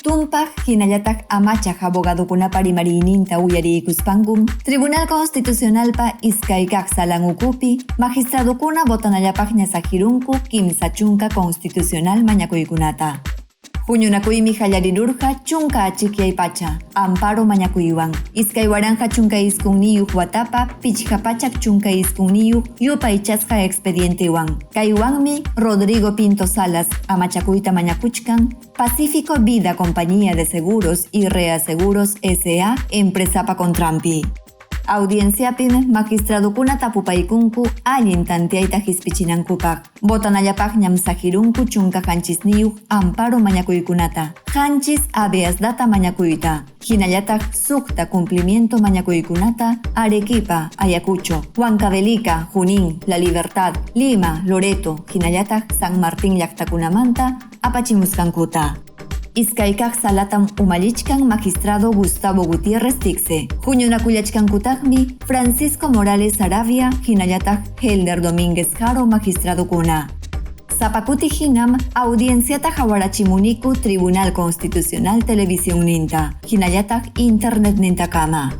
Tumpaq hinallataq amachaq abogadokunapa rimariyninta uyariykuspankum Tribunal Constitucionalpa iskaykaq salan ukupi magistradokuna votanallapaqña saqirunku 30 constitucional mañakuykunata. Huñunakuymi qallarirurqa 10 achikyay pacha, amparo mañakuywan, 2019 watapa 519 yupaychasqa expedientewan. Kaywanmi Rodrigo Pinto Salas amachakuyta mañakuchkan Pacífico Vida Compañía de Seguros y Reaseguros S.A. empresapa contranpi. Audienciapim magistradokuna tapupaykunku allin tanteayta hispichinankupaq. Votanallapaqñam saqirunku 17 amparo mañakuykunata, 7 habeas data mañakuyta, hinallataq 6 cumplimiento mañakuykunata Arequipa, Ayacucho, Huancavelica, Junín, La Libertad, Lima, Loreto, hinallataq San Martín llaqtakunamanta apachimusqankuta. Iskaykaq salatam umallichkan magistrado Gustavo Gutiérrez Ticse. Huñunakullachkankutaqmi Francisco Morales Arabia, hinallataq Helder Domínguez Jaro magistradokuna. Sapakuti hinam audienciata hawarachimuniku Tribunal Constitucional Televisión ninta, hinallataq Internet nintakama.